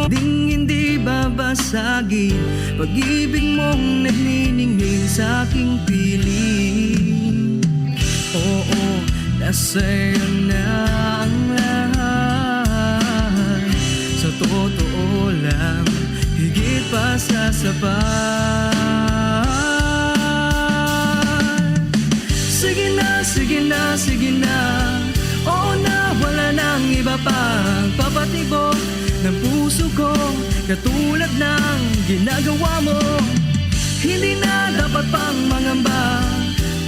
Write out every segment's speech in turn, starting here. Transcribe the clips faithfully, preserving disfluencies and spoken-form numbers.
Ding hindi babasagin, pag-ibig mong nagniningning sa aking piling. Oo, nasa'yo na ang lahat. Sa totoo lang, higit pa sa sapat. Sige na, sige na, sige na. Oo na, wala nang iba pang papatibok ng puso ko katulad ng ginagawa mo. Hindi na dapat pang mangamba.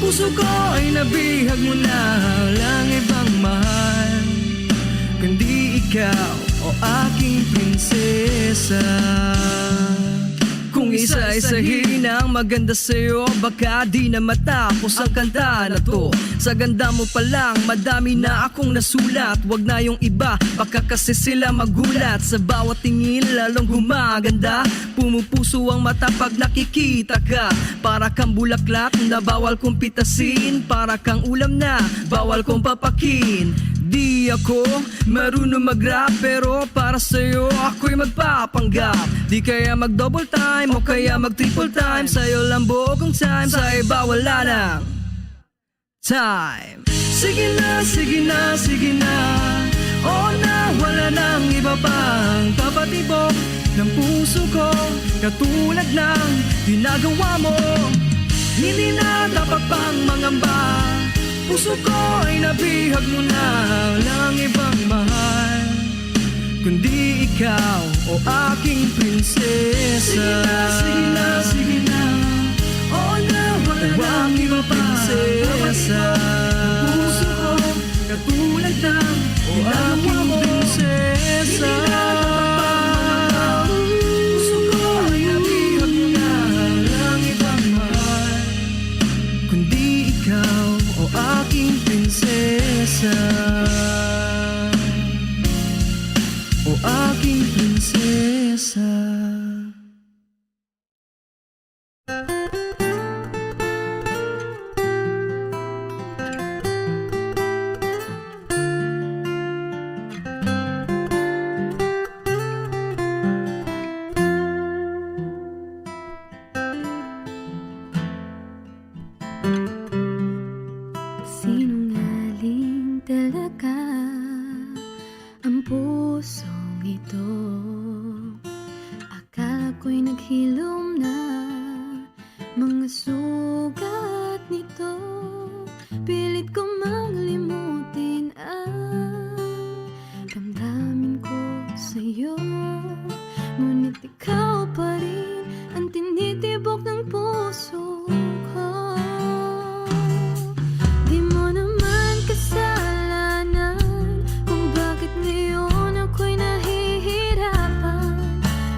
Puso ko ay nabihag mo na, walang ibang mahal kundi ikaw, o aking prinsesa. Kung isa-isahin ang maganda sa'yo, baka di na matapos ang kanta na to. Sa ganda mo pa lang, madami na akong nasulat. Wag na yung iba, baka kasi sila magulat. Sa bawat tingin, lalong gumaganda. Pumupuso ang mata pag nakikita ka. Para kang bulaklak na bawal kong pitasin. Para kang ulam na bawal kong papakin. Di ako marunong mag-rap, pero para sa'yo ako'y magpapanggap. Di kaya mag-double time o kaya mag-triple time. Sa'yo lang buo kong time, sa iba wala nang time. Sige na, sige na, sige na. Oo na, wala nang iba pang papatibok ng puso ko katulad ng ginagawa mo. Hindi na dapat pang mangamba. Puso ko ay nabihag mo na, walang ibang mahal kundi ikaw, o aking prinsesa. Sige na, sige na, sige na. Oo na, wala na ang iba pa. Prinsesa. Ang puso ko, katulad ng, o ginagawa aking mo. Prinsesa. Hindi na dapat pang mangamba. Puso ko ay nabihag mo na, walang ibang mahal kundi ikaw, o aking prinsesa. O aking prinsesa. Sinungaling talaga ang pusong ito. Akala ko'y naghilom na mga sugat nito. Pilit ko mang limutin ang damdamin ko sa'yo. Ngunit ikaw pa rin ang tinitibok ng puso ko. Di mo naman kasalanan kung bakit ngayon ako'y nahihirapan.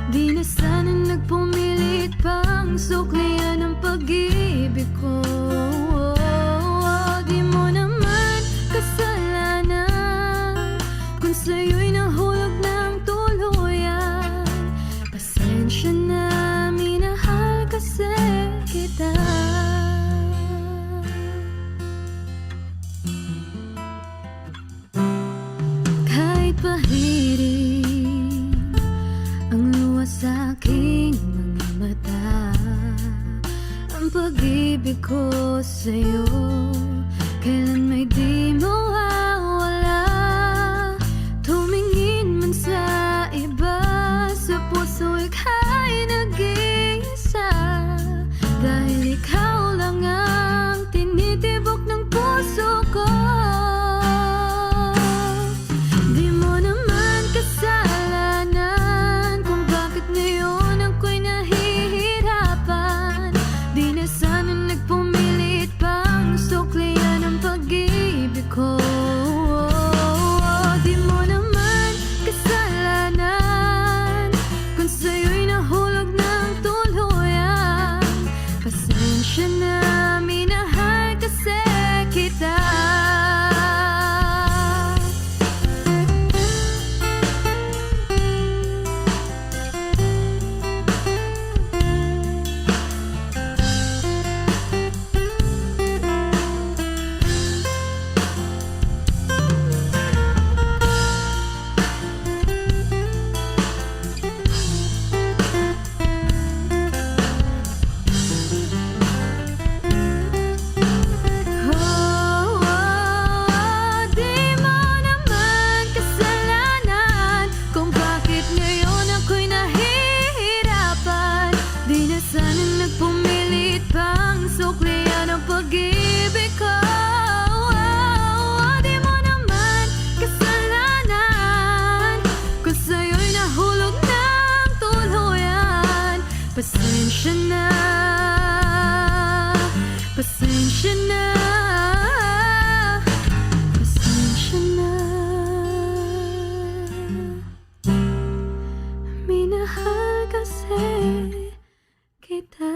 Di na sana nagpumilit pang suklian ang pag-ibig ko. Di mo naman kasalanan kung sa'yo'y nahulog ng tuluyan. Pasensya na, minahal kasi kita. Kahit pahiring ang luha sa aking mga mata, ang pag-ibig ko sa'yo kailan may di mawawala. Tumingin man sa iba, sa puso ika'y nag-iisa. Dahil ikaw lang ang tinitibok ng puso ko. Di mo naman kasalanan kung bakit ngayon ako'y nahihirapan. Di na sana nagpumilit pang suklian ang pag-ibig ko. Pasensya na, pasensya na, pasensya na. Minahal kasi kita.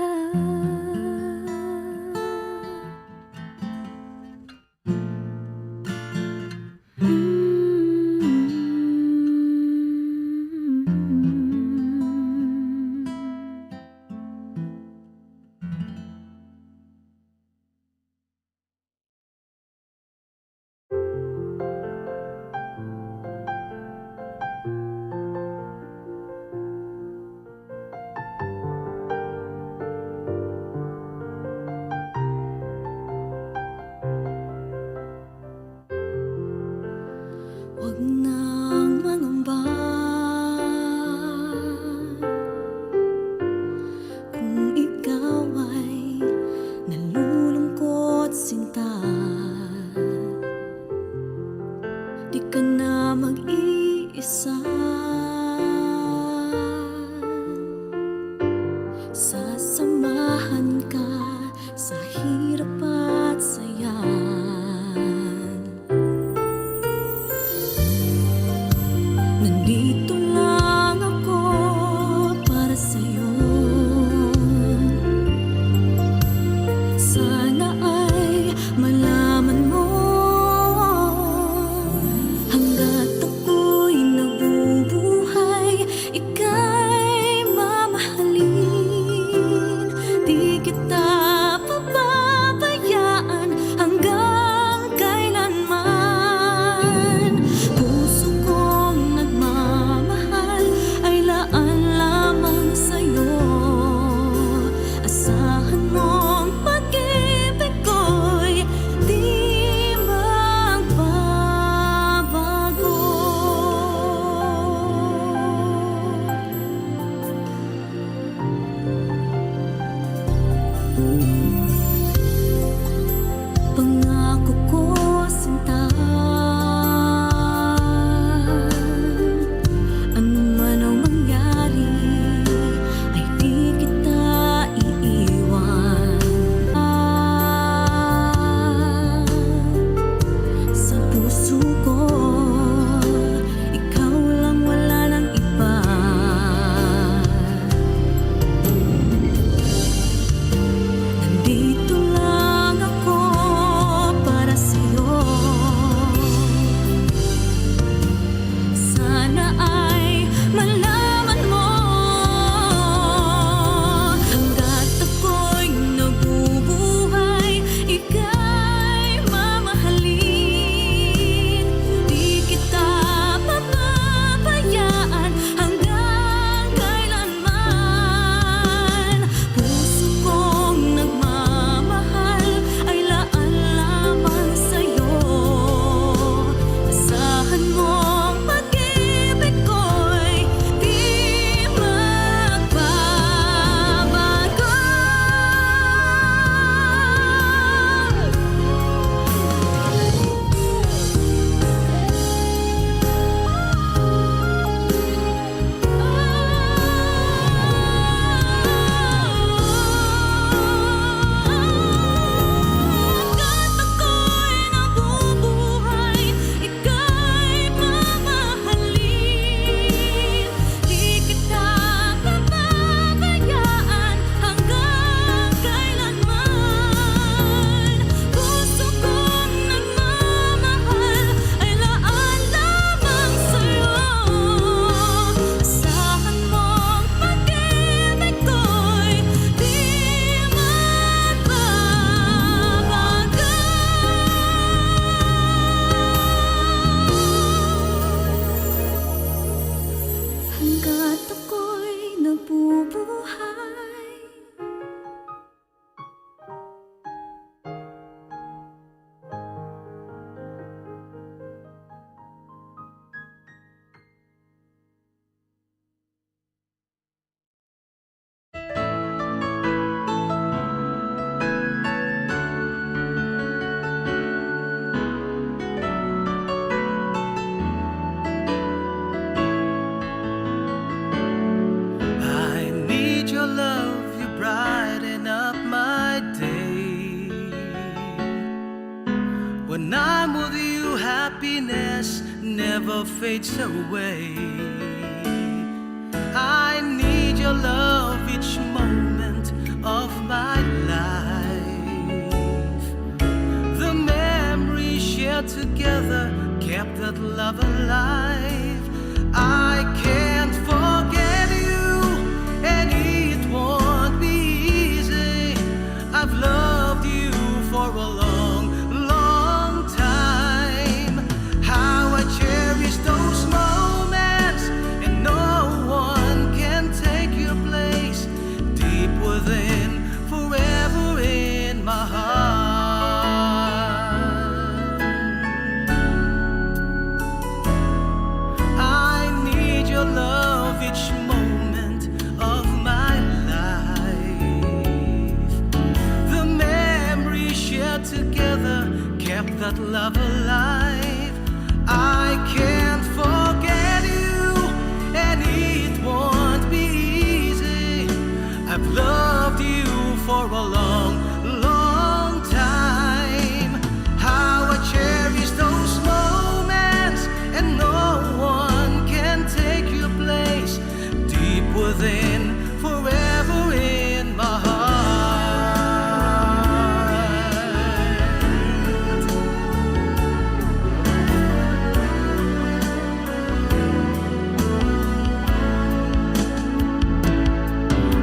I'm with you, happiness never fades away. I need your love each moment of my life. The memories shared together kept that love alive. I can't forget you, and it won't be easy. I've loved you for a long, long time. How I cherish those moments, and no one can take your place. Deep within, forever in my heart. I need your love each moment of my life. The memories shared together kept that love alive. I can't forget you, and it won't be easy. I've loved you for a long, long time. How I cherish those moments, and no one can take your place. Deep within, forever in my heart.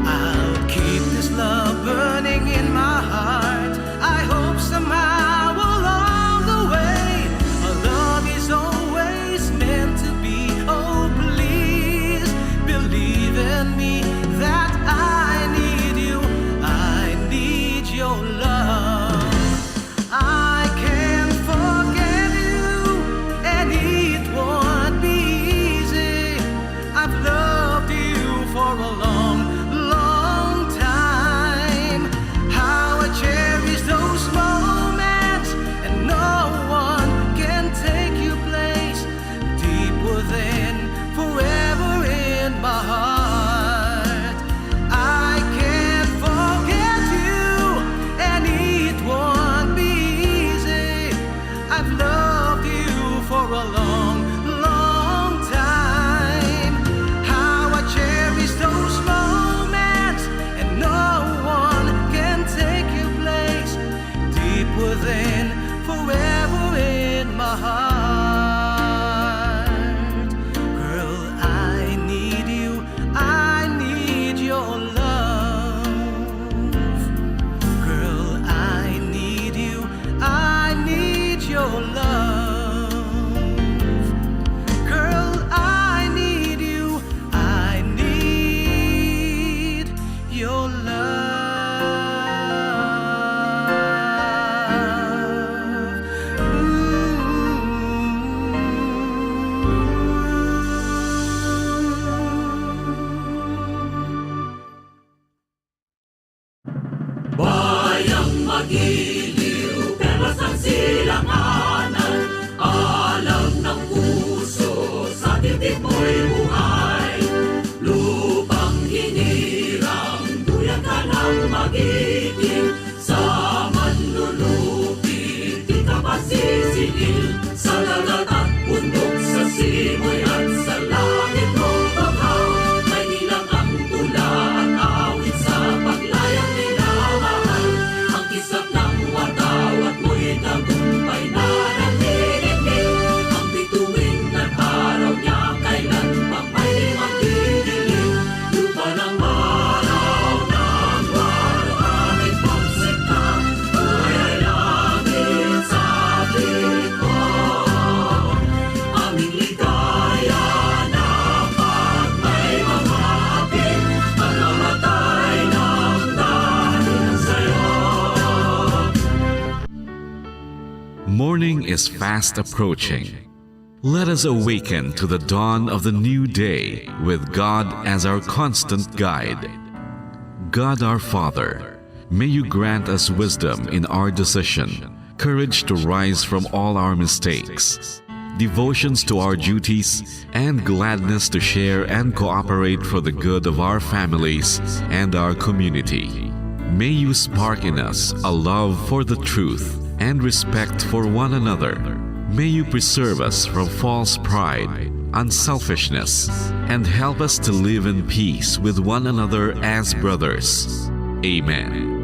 I'll keep this love burning in my heart. I hope somehow along the way, our love is always meant to be. Oh, please believe in me that I need you. I need your love. I can't forget you, and it won't be easy. I've loved you for a long, long time. How I cherish those moments, and no one can take your place. Deep within, forever in my heart. I can't forget you, and it won't be easy. I've loved you for a long, long time. How I cherish those moments, and no one can take your place. Deep within, forever in my heart. Girl, I need you, I need your love. Girl, I need you, I need your love. Girl, I need you, I need your love. Ooh. Bayang magiliw, perlas ang silanganan, alam ng puso, sa dibdib mo'y buhay. Lupang hinirang, duyan ka ng magiting, sa manlulupit, di ka masisingil. Sa dagat at bundok, sa simoy at sa langit mo baha, may nilang ang tula at awit sa paglayang minamahal. Ang kisap ng mata at mo'y tagumpay na nagdidikit. Ang bituin at araw niya kailan pang may magdidilim. Lupa ng araw ng walo-walo aming pagsikta, buhay ay langit sa ating likod. Aming ligaya na pag may mga hapit, pagkamatay ng dahil sa'yo. Morning is fast approaching. Let us awaken to the dawn of the new day with God as our constant guide. God our Father, may you grant us wisdom in our decision, courage to rise from all our mistakes, devotions to our duties, and gladness to share and cooperate for the good of our families and our community. May you spark in us a love for the truth and respect for one another. May you preserve us from false pride, unselfishness, and help us to live in peace with one another as brothers. Amen.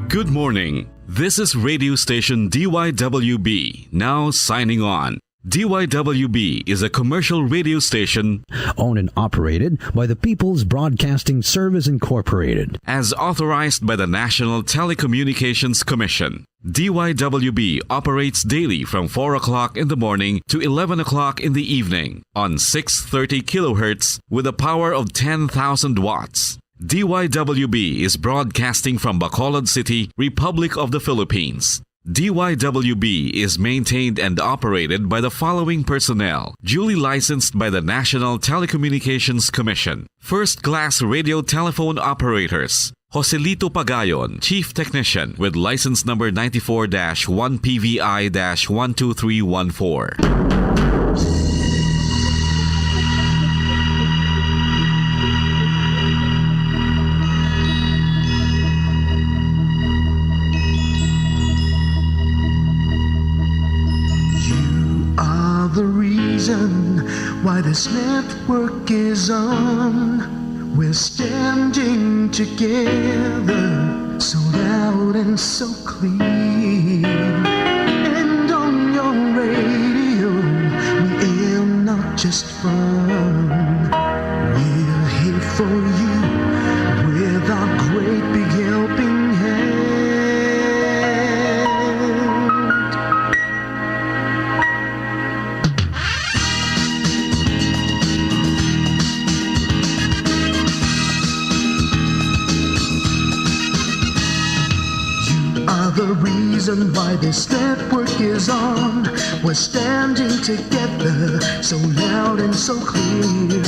Good morning. This is radio station D Y W B, now signing on. D Y W B is a commercial radio station owned and operated by the People's Broadcasting Service Incorporated, as authorized by the National Telecommunications Commission. D Y W B operates daily from four o'clock in the morning to eleven o'clock in the evening on six thirty kilohertz with a power of ten thousand watts. D Y W B is broadcasting from Bacolod City, Republic of the Philippines. D Y W B is maintained and operated by the following personnel, duly licensed by the National Telecommunications Commission. First class radio telephone operators, Joselito Pagayon, Chief Technician, with license number ninety-four dash one P V I dash one two three one four. You are the reason why this network is on. We're standing together, so loud and so clear. And on your radio, we aim not just fun. We're here for you with our great big helping hand. You are the reason why this network is on. We're standing together, so loud and so clear.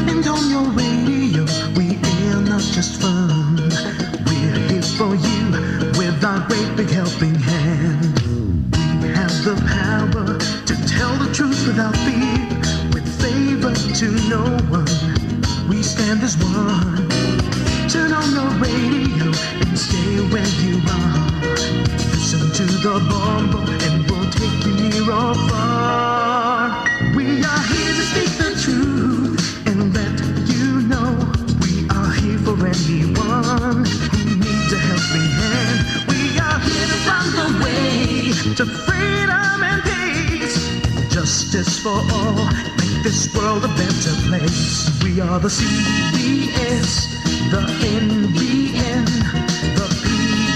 And on your radio, we air not just fun. We're here for you with our great big helping hand. We have the power to tell the truth without fear, with favor to no one. We stand as one. Turn on your radio and stay where you are. Listen to the bombo and we'll take you near or far. We are here to speak the truth and let you know we are here for anyone who needs a helping hand. We are here to find the way to freedom and peace. Justice for all, make this world a better place. We are the C B S, the N B N, the P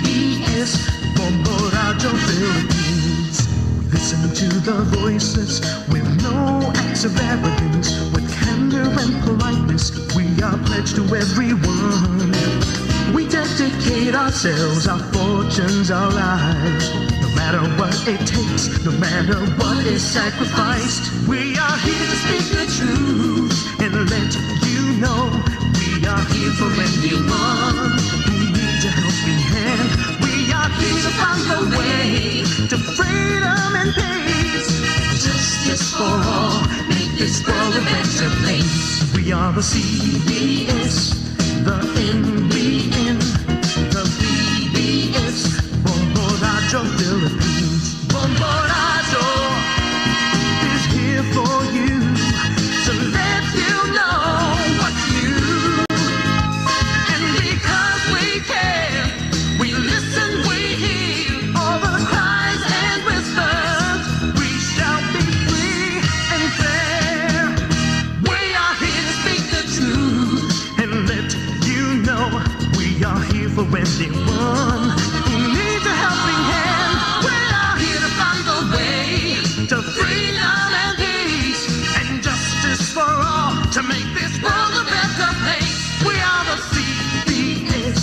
B S, Bombo Radyo Philippines. We listen to the voices with no acts of arrogance, with candor and politeness. We are pledged to everyone. We dedicate ourselves, our fortunes, our lives. No matter what it takes, no matter what is sacrificed, we are here to speak the truth and let you know we are here for anyone who needs a helping hand. We are here to find a way to freedom and peace. Justice for all, make this world a better place. We are the C B S, the N B N, the P B S, Bombo Radyo Philippines. Bombo Radyo is here for you to let you know what's new. And because we care, we listen, we hear all the cries and whispers. We shall be free and fair. We are here to speak the truth and let you know we are here for anyone who needs a helping hand. We are here to find the way to freedom and peace and justice for all to make this world a better place. We are the C B S,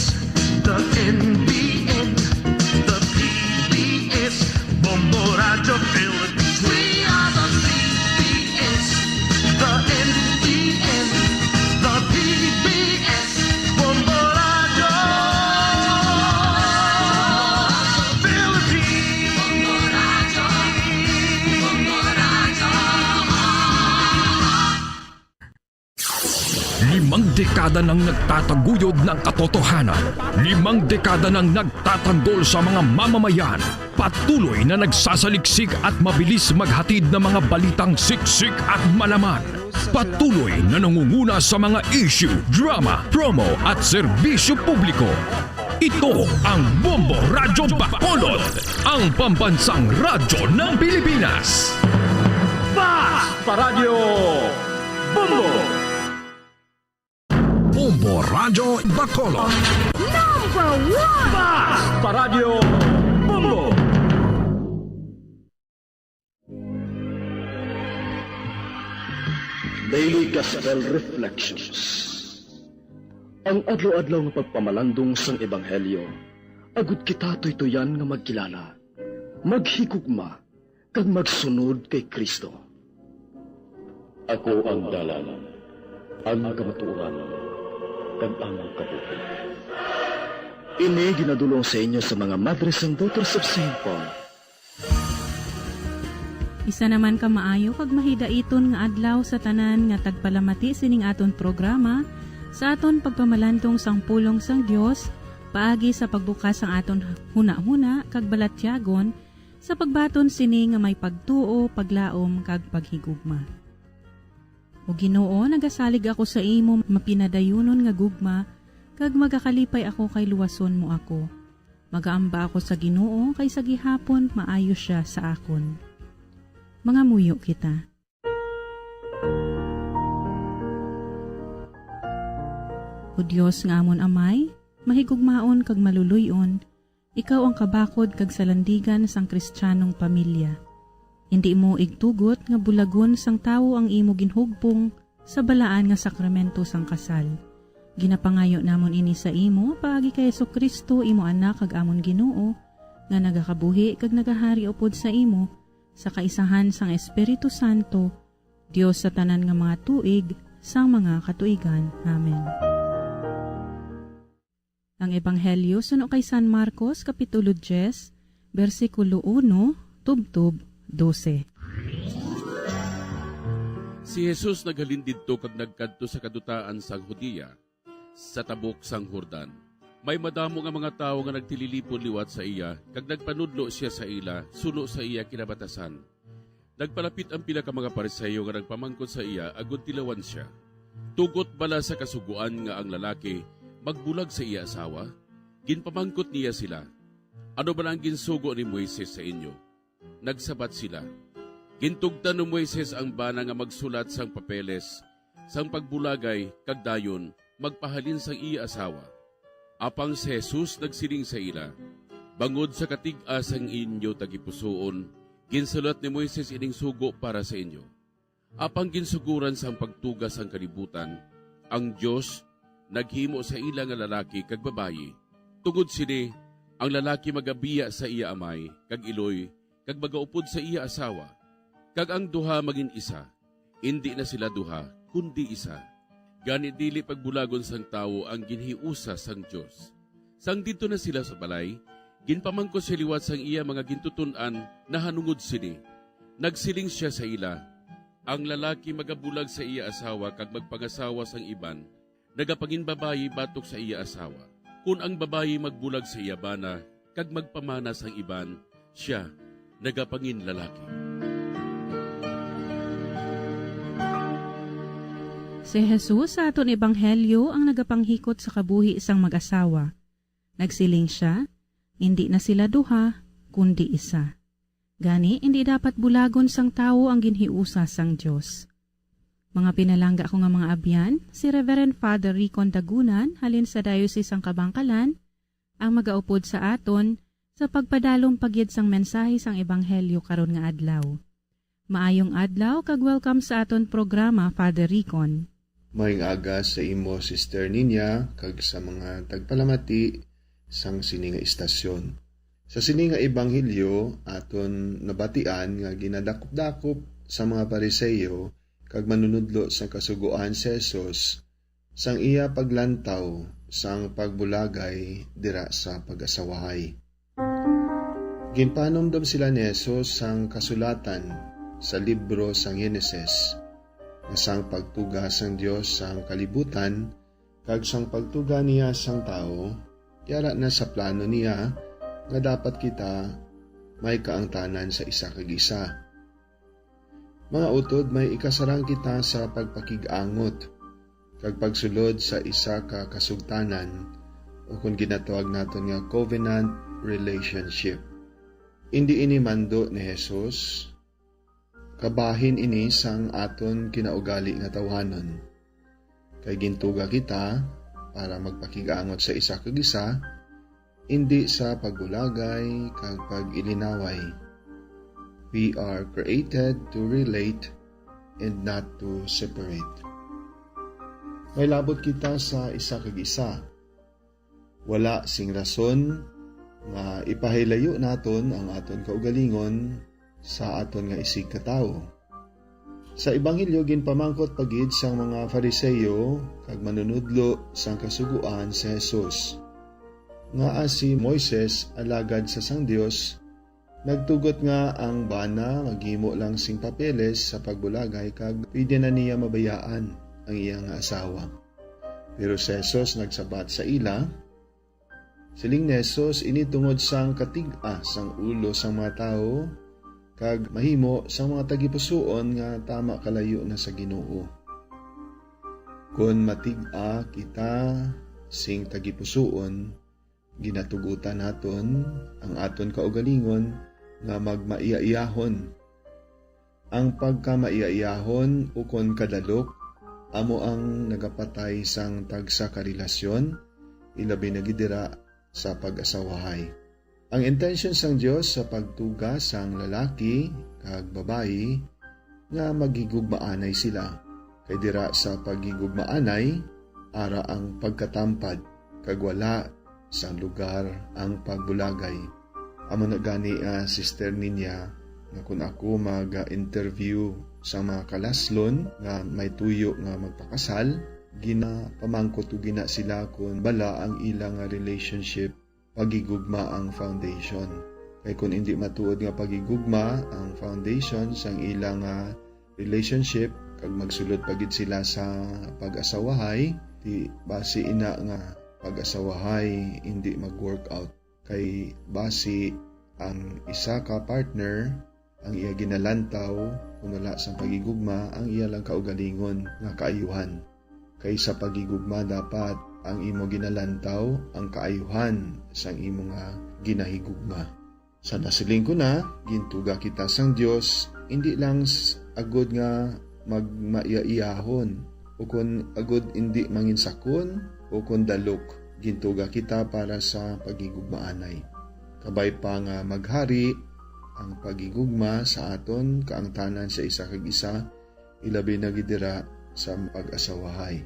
the N B N, the P B S, Bombo Radyo Philippines. We are the C B S, the N B N, the P B S, Bombo Radyo. Limang dekada nang nagtataguyod ng katotohanan. Limang dekada nang nagtatanggol sa mga mamamayan. Patuloy na nagsasaliksik at mabilis maghatid ng mga balitang siksik at malaman. Patuloy na nangunguna sa mga issue, drama, promo at serbisyo publiko. Ito ang Bombo Radyo Bacolod, ang pambansang radyo ng Pilipinas. Basta Radyo Bombo! Bombo Radyo Bacolod. Number one! Basta Radyo Bombo! Daily Gospel Reflections. Ang adlaw-adlaw nga pagpamalandong sang Ebanghelyo, agud kita tuytuyan nga magkilala, maghigugma, kag magsunod kay Cristo. Ako ang dalan, ang kamatuoran, kag ang kabuhi. Ini ginadulong sa inyo sa mga Madres and Daughters of Saint Paul. Isa naman ka maayo kag mahidaiton nga adlaw sa tanan nga tagpalamati sining aton programa, sa aton pagpamalandong sang pulong sang Dios paagi sa pagbukas sang aton hunahuna kag balatyagon, sa pagbaton sini nga may pagtuo, paglaom, kag paghigugma. O Ginoo, nagasalig ako sa imo mapinadayunon nga gugma, kag magakalipay ako kay luwason mo ako. Magaamba ako sa Ginoo, kay sa gihapon maayo sia sa akon. Mangamuyo kita. O Dios nga amon Amay, mahigugmaon kag maluloy-on, ikaw ang kabakod kag salandigan sang Kristiyanong pamilya. Indi mo igtugot nga bulagon sang tawo ang imo ginhugpong sa balaan nga sakramento sang kasal. Ginapangayo namon ini sa imo paagi kay Jesu-Cristo, imo Anak kag amon Ginoo, nga nagakabuhi kag nagahari upod sa imo, sa kaisahan sang Espiritu Santo, Dios sa tanan nga mga tuig sang mga katuigan. Amen. Ang Ebanghelyo suno kay San Marcos, Kapitulo diyes, bersikulo uno tubtob dose. Si Jesus naghalin didto kag nagkadto sa kadutaan sang Judea, sa tabok sang Jordan. May madamo nga mga tawo nga nagtililipon liwat sa iya, kag nagpanudlo sia sa ila suno sa iya kinabatasan. Nagpalapit ang pila ka mga Fariseo nga nagpamangkot sa iya agod tilawan sia. Tugot bala sa Kasugoan nga ang lalaki magbulag sa iya asawa? Ginpamangkot niya sila, "Ano bala ang ginsugo ni Moises sa inyo?" Nagsabat sila, "Gintugtan ni Moises ang bana nga magsulat sang papeles sang pagbulagay kag dayon magpahalin sang iya asawa." Apang si Jesus nagsiling sa ila, "Bangod sa katig-a sang inyo tagipusoon, ginsulat ni Moises ining sugo para sa inyo. Apang ginsugoran sang pagtuga sang kalibutan, ang Dios naghimo sa ila nga lalaki kag babayi. Tungod sini, ang lalaki magabiya sa iya amay kag iloy kag magaupod sa iya asawa, kag ang duha mangin-isa. Indi na sila duha, kundi isa. Gani dili pagbulagon sang tawo ang ginhiusa sang Dios." Sang didto na sila sa balay, ginpamangkot sia liwat sang iya mga gintuton-an nahanungod sini. Nagsiling sia sa ila, "Ang lalaki magabulag sa iya asawa kag magpangasawa sang iban, nagapanginbabayi batok sa iya asawa. Kon ang babayi magbulag sa iya bana kag magpamana sang iban, sia nagapanginlalaki." Si Jesus sa aton ebanghelyo ang nagapanghikot sa kabuhi sang mag-asawa. Nagsiling sia, "Indi na sila duha, kundi isa." Gani, indi dapat bulagon sang tawo ang ginhiusa sang Dios. Mga pinalangga ko nga mga abyan, si Reverend Father Ricon Dagunan, halin sa Diocese sang Kabankalan, ang magaupod sa aton sa pagpadalom pa gid sang mensahe sang ebanghelyo karon nga adlaw. Maayong adlaw kag welcome sa aton programa, Father Ricon. Maayong aga sa imo, Sister Ninya, kag sa mga tagpalamati sang sini nga istasyon. Sa sini nga ebanghelyo, aton nabatian nga ginadakop-dakop sa mga Pariseo kag manunudlo sang Kasugoan si Jesus sang iya paglantaw sang pagbulagay dira sa pag-asawahay. Ginpanumdom sila ni Jesus sang kasulatan sa libro sang Genesis, nga sang pagtuga sang Dios sang kalibutan kag sang pagtuga niya sang tawo, yara na sa plano niya nga dapat kita may kaangtanan sa isa kag isa. Mga utod, may ikasarang kita sa pagpakig-angot kag pagsulod sa isa ka kasugtanan, o kon ginatawag naton nga covenant relationship. Indi ini mando ni Jesus. Kabahin ini sang aton kinaugali nga tawhanon. Kay gintuga kita para magpakig-angot sa isa kag isa, indi sa pagbulagay kag pag-ilinaway. We are created to relate and not to separate. May labot kita sa isa kag isa. Wala sing rason nga ipahilayo naton ang aton kaugalingon sa aton nga isigkatawo. Sa Ebanghelyo, ginpamangkot pa gid sang mga Fariseo kag manunodlo sang Kasugoan si Jesus, ngaa si Moises, alagad sa sang Dios, nagtugot nga ang bana maghimo lang sing papeles sa pagbulagay kag pwede na niya mabayaan ang iya nga asawa. Pero si Jesus nagsabat sa ila, siling ni Jesus, ini tungod sang katig-a sang ulo sang mga tawo kag mahimo sang mga tagipusoon nga tama kalayo na sa Ginoo. Kon matig-a kita sing tagipusoon, ginatugutan naton ang aton kaugalingon nga magmaiyaiyahon. Ang pagkamaiyaiyahon ukon kadalok amo ang nagapatay sang tagsa ka relasyon, ilabi na gid dira sa pag-asawahay. Ang intensyon sang Dios sa pagtuga sang lalaki kag babayi nga maghigugmaanay sila, kay dira sa paghigugmaanay ara ang pagkatampad, kag wala sang lugar ang pagbulagay. Amo na gani, ah, Sister Ninya, nga kun ako mag-interview sa mga kalaslon nga may tuyo nga magpakasal, ginapamangkot ko gina sila kon bala ang ila nga relationship paghigugma ang foundation. Kay kon indi matuod nga paghigugma ang foundation sang ila nga relationship kag magsulod pa gid sila sa pag-asawahay, di basi ina nga pag-asawahay indi mag-work out. Kay basi ang isa ka partner ang iya ginalantaw, kun wala sang paghigugma, ang iya lang kaugalingon nga kaayuhan. Kay sa paghigugma, dapat ang imo ginalantaw ang kaayuhan sang imo nga ginahigugma. Sa nasiling ko na, gintuga kita sang Dios, indi lang s-, agud nga magmaiyaiyahon, ukon agud indi manginsakon, ukon dalok. Gintuga kita para sa paghigugmaanay. Kabay pa nga maghari ang paghigugma sa aton kaangtanan sa isa kag isa, ilabi na gid dira sa pag-asawahay.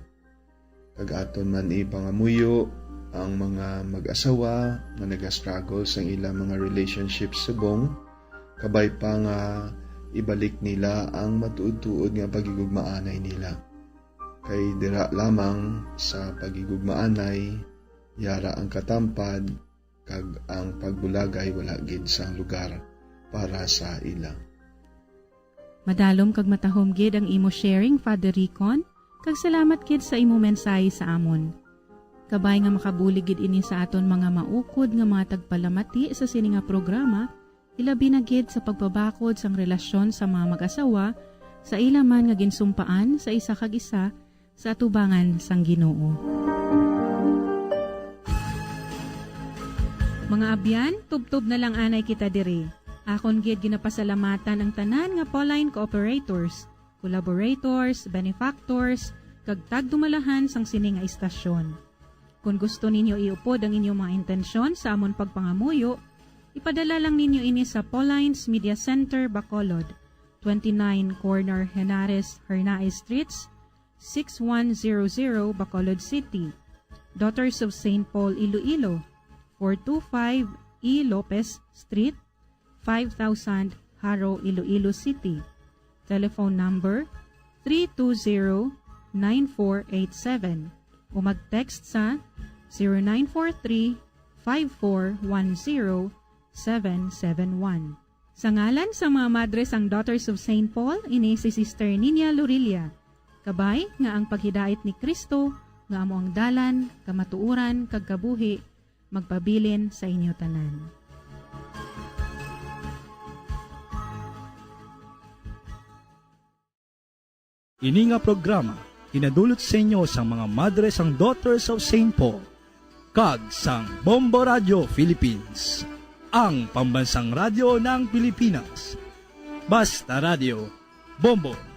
Kag aton man ipangamuyo ang mga mag-asawa nga nagastruggle sang ilang mga relationship subong, kabay pa nga ibalik nila ang matuod-tuod nga paghigugmaanay nila. Kay dira lamang sa paghigugmaanay, yara ang katampad, kag ang pagbulagay wala gid sang lugar para sa ila. Madalom kag matahom gid ang imo sharing, Father Ricon, kag salamat gid sa imo mensahe sa amon. Kabay nga makabulig gid ini sa aton mga maukod nga mga tagpalamati sa sini nga programa, ilabi na gid sa pagpabakod sang relasyon sa mga mag-asawa, sa ila man nga ginsumpaan sa isa kag isa sa atubangan sang Ginoo. Mga abyan, tubtob na lang anay kita diri. Akon gid ginapasalamatan ang tanan nga Pauline cooperators, collaborators, benefactors, kag tagdumalahan sang sini nga istasyon. Kon gusto ninyo iupod ang inyong mga intensyon sa amon pagpangamuyo, ipadala lang ninyo ini sa Pauline's Media Center, Bacolod, twenty-nine Corner Henares, Hernaez Streets, six one zero zero, Bacolod City. Daughters of Saint Paul, Iloilo, four two five E Lopez Street, five thousand, Jaro, Iloilo City. Telephone number, three two zero, nine four eight seven, o mag-text sa zero nine four three, five four one zero, seven seven one. Sa ngalan sa mga madre sang Daughters of Saint Paul, ini si Sister Niña Lorilla, Kabay nga ang paghidait ni Kristo, nga amo ang dalan, kamatuoran, kag kabuhi, magpabilin sa inyo tanan. Ini nga programa ginadulot sa inyo sang mga madre sang Daughters of Saint Paul kag sang Bombo Radio Philippines, ang pambansang radyo ng Pilipinas. Basta Radio, Bombo